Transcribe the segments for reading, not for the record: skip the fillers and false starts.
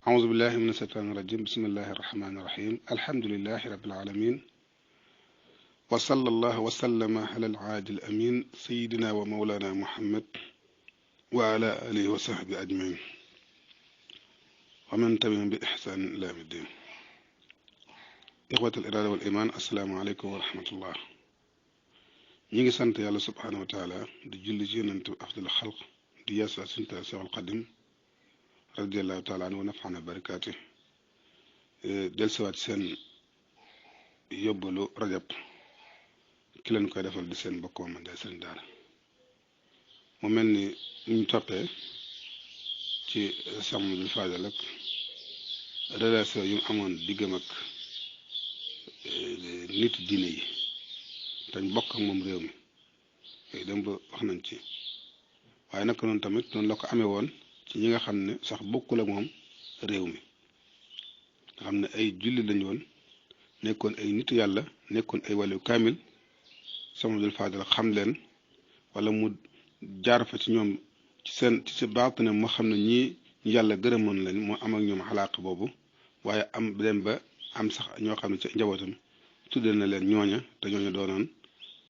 أعوذ بالله من الشيطان الرجيم بسم الله الرحمن الرحيم الحمد لله رب العالمين وصلى الله وسلم على العادل الأمين سيدنا ومولانا محمد وعلى آله وصحبه أجمعين ومن تبعهم بإحسان إلى يوم الدين إخوة الإرادة والإيمان السلام عليكم ورحمة الله ñi sant yàlla subhanahu wa taala di julli ci yonent afdal xalq di yeesal suñu taal Seexul Xadim radiallahu taala anhu wa nafaana barakaati dellusiwaat seen yóbbalu rajab ki leen koy defal di seen mbokk man day seen daara mu mel ni ñu toppee ci Cheikh Mouhamadoul Fadal ak relation yu mu amoon diggam ak nit diine yi dañ bokk ak moom réew mi yooyu dem ba wax nañ ci waaye naka noonu tamit noonu la ko amee woon ci ñi nga xam ne sax bokkul ak moom réew mi nga xam ne ay julli lañu woon nekkoon ay nitu yàlla nekkoon ay wàllu kaamil Cheikh Mouhamadoul Fadal xam leen wala mu jaar fa ci ñoom ci si baat ne moo xam ne ñii ñu yàlla gërëmoon leen moo am ak ñoom xalaaq boobu waaye am dem ba am sax ñoo xam ne ci njabootam tuddee na leen ñooña te ñooña doonoon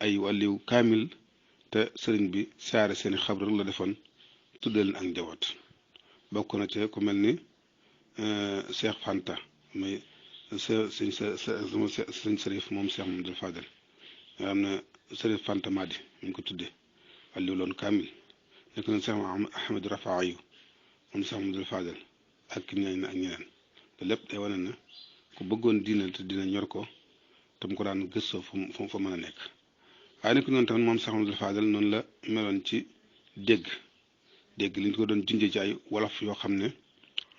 ay wàlliw kaamil te sëriñ bi saare seeni xabar la defoon tuddee leen ak njaboot bokk na ci ku mel ni Cheikh Fanta muy sëñ Sërif moom Cheikh Mouhamadoul Fadal nga xam ne Sërif Fanta Madi ñu ko tuddee wàlliw loon kaamil nekk na Cheikh Ahmed Rafaayu moom Cheikh Mouhamadoul Fadal ak ñeneen ak ñeneen te lépp day wane na ku bëggoon diine te dina ñor ko te mu ko daan gëstoo fu fa mën a nekk waaye nekk noonu tamit moom Cheikh Mouhamadoul Fadal noonu la meloon ci dégg li ñu ko doon junjee ci ay wolof yoo xam ne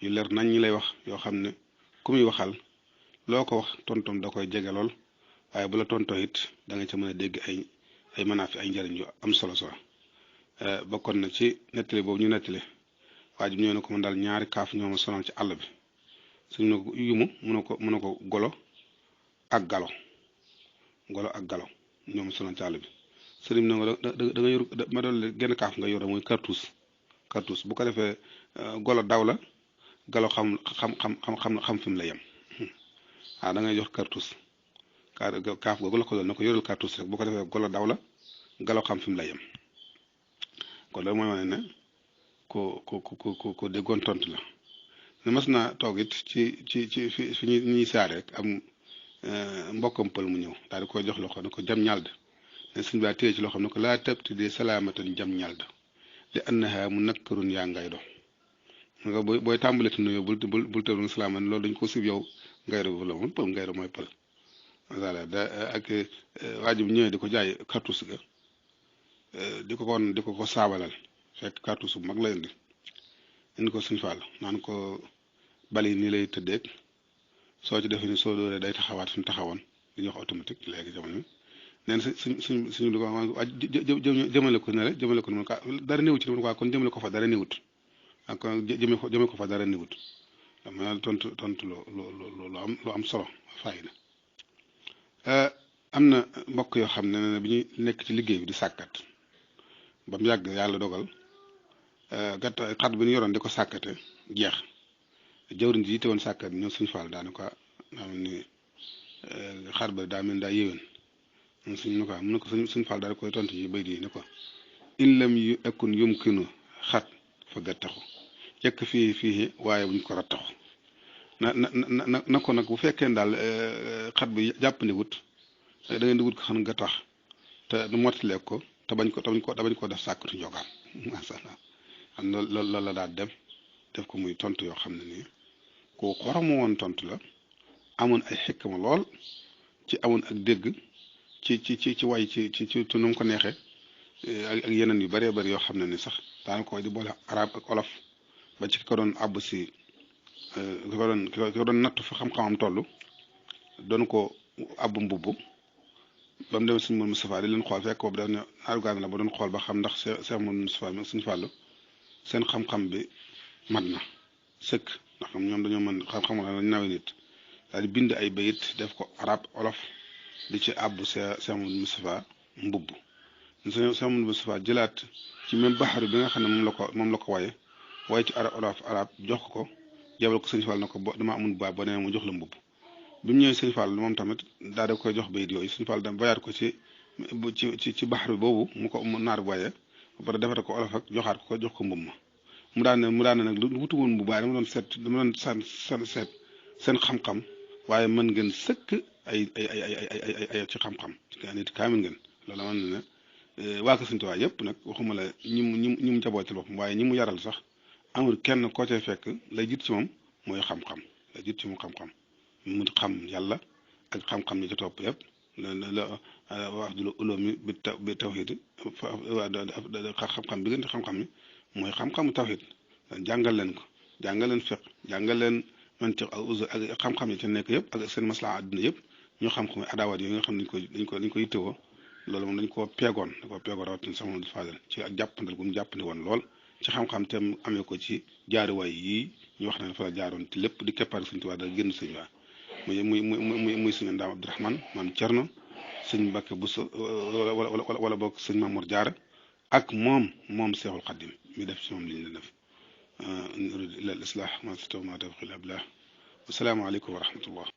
yu leer nañ ñi lay wax yoo xam ne ku muy waxal loo ko wax tontom da koy jege lool waaye bu la tontoo it da nga ca mën a dégg ay manaafi ay njëriñ yu am solo bokkoon na ci nettali boobu ñu nettali waa ji ñëw na ko man daal ñaari kaaf ñoo ma sonal ci àll bi suñu ne ko yumu mun na ko golo ak galo ñoom sonal ci àll bi sëriñ na da nga yor ma doon genn kaaf nga yor mooy cartouche bu ko defee golo daw la galo xam fi mu la yem da ngay jox cartouche kaaf googu la ko doon na ko yoral cartouche rek bu ko defee golo daw la galo xam fi mu la yem kon loolu mooy wane ne ko déggoon tontu la ne mas naa toog it ci fi ñuy saare rek am mbokkam pël mu ñëw daal di koy jox loxo ne ko jam ñald ne suñ baa téye ci loo xam ne ko laa tabti de salaamatan jam ñald li annaha mu nakkarun yaa ngay do nga booy tàmbaleti nuyoo bul tëb salaaman loolu dañ ko sib yow ngay do la moom pël ngay do mooy pël voilà ak waajib ñëwee di ko jaay cartouche ga di ko saabalal fekk cartouche bu mag la indi ko suñ fàll naan ko bali nii lay tëddeeg soo ci defee ni soo dóoree day taxawaat fi mu taxawoon li ñuy wax automatique léegi jamono neen suñu di ko waa jëmale ko ne la jëmale ko ne ko dara néewut ci waa kon jëmale ko fa dara néewut ak kon jëmale ko fa dara néewut dama tontu lu am solo fayda am na mbokk yoo xam ne bi ñuy nekk ci liggéey bi di sàkkat ba mu yàgg yàlla dogal xat bi ñu yoroon di ko sàkkate jeex jawriñ ji yite woon sàkkat ñoom suñu faal daane ko daa mel ni xar ba daa mel daa yéwén moom suñ ne ko mun na ko suñu faal daal koy tontu yi bay di ne ko in lam yu ekkun yumkinu xat fa gattaxu jekk fii waaye buñ ko rattaxu na ko nag bu fekkee daal xat bi jàppandi wut da ngeen di wut ko xam nga tax te nu mottalee ko te bañ ko def sàkkatu njogaan masha Allah am loolu la daal def ko muy tontu yoo xam ne nii ku xoromu woon tontu la amoon ay xikma lool ci amoon ak dégg ci way ci nu mu ko neexee ak yeneen yu bëree bëri yoo xam ne ni sax daana ko di boole arab ak olof ba ci ki ko doon àbb si ki ko doon nattu fa xam-xamam toll doon ko àbb mbubb ba mu dem suñu Mouhamadou Moustapha di leen xool fekk boobu daf ne argaan la ba doon xool ba xam ndax Cheikh Mouhamadou Moustapha mi suñu fàllu seen xam-xam bi mat na sëkk ndax ñoom dañoo mën xam-xam la dañ nawe nit daal di bind ay bayit def ko arab olof di ci àbb Cheikh Mouhamadou Moustapha mbubb Cheikh Mouhamadou Moustapha jëlaat ci même baxaru bi nga xam ne moom la ko waye ci arab jox ko jabal ko sëñ Fall na ko dama amul baa ba nee mu jox la mbubb bi mu ñëwee sëñ Fall moom tamit daa da koy jox bayit yooyu sëñ Fall dem bayaat ko ci baxar boobu mu ko mu naar baye ba pare defate ko olof ak joxaat ko jox ko mbubb ma mu daan ne nag lu wutu woon bu baax dama doon seet seen xam-xam waaye mën ngeen sëkk ay ci xam-xam nit kaamil ngeen loolu man ne waa ko Sëñ Tuubaa yëpp nag waxuma la ñi mu jabootil boppam waaye ñi mu yaral sax amul kenn koo cay fekk lay jiit ci moom mooy xam-xam lay jiit ci moom xam-xam mu xam yàlla ak xam-xam ni ci topp yëpp la wax du ulumi bi tawhid xam-xam bi gën di xam-xam ni mooy xam-xamu tawhid jàngal leen ko jàngal leen fiq jàngal leen mantiq ak usul ak xam-xam yi ci nekk yëpp ak seen maslaa àdduna yëpp ñu xam ko adawaat yi nga xam dañ ko yittewoo loolu moom dañ koo peegoon rawatina sax moom di faadal ci ak jàppandal gu mu jàppandi woon lool ci xam-xam te amee ko ci jaaruwaay yii ñu wax ne dafa la jaaroon ci lépp di keppaar Sëñ Tuubaa da génn Sëñ Tuubaa muy suñu Ndaam Abdourahmane maam Cerno sëñ Mbàkke Buso wala boog sëñ Mamour Jaara ak moom Seexul Xaddim mi def ci moom li ñu def in uriidu illa al-islaah ma stata'tu wa ma tawfiiqi illa billah wassalaamu aleykum wa rahmatullah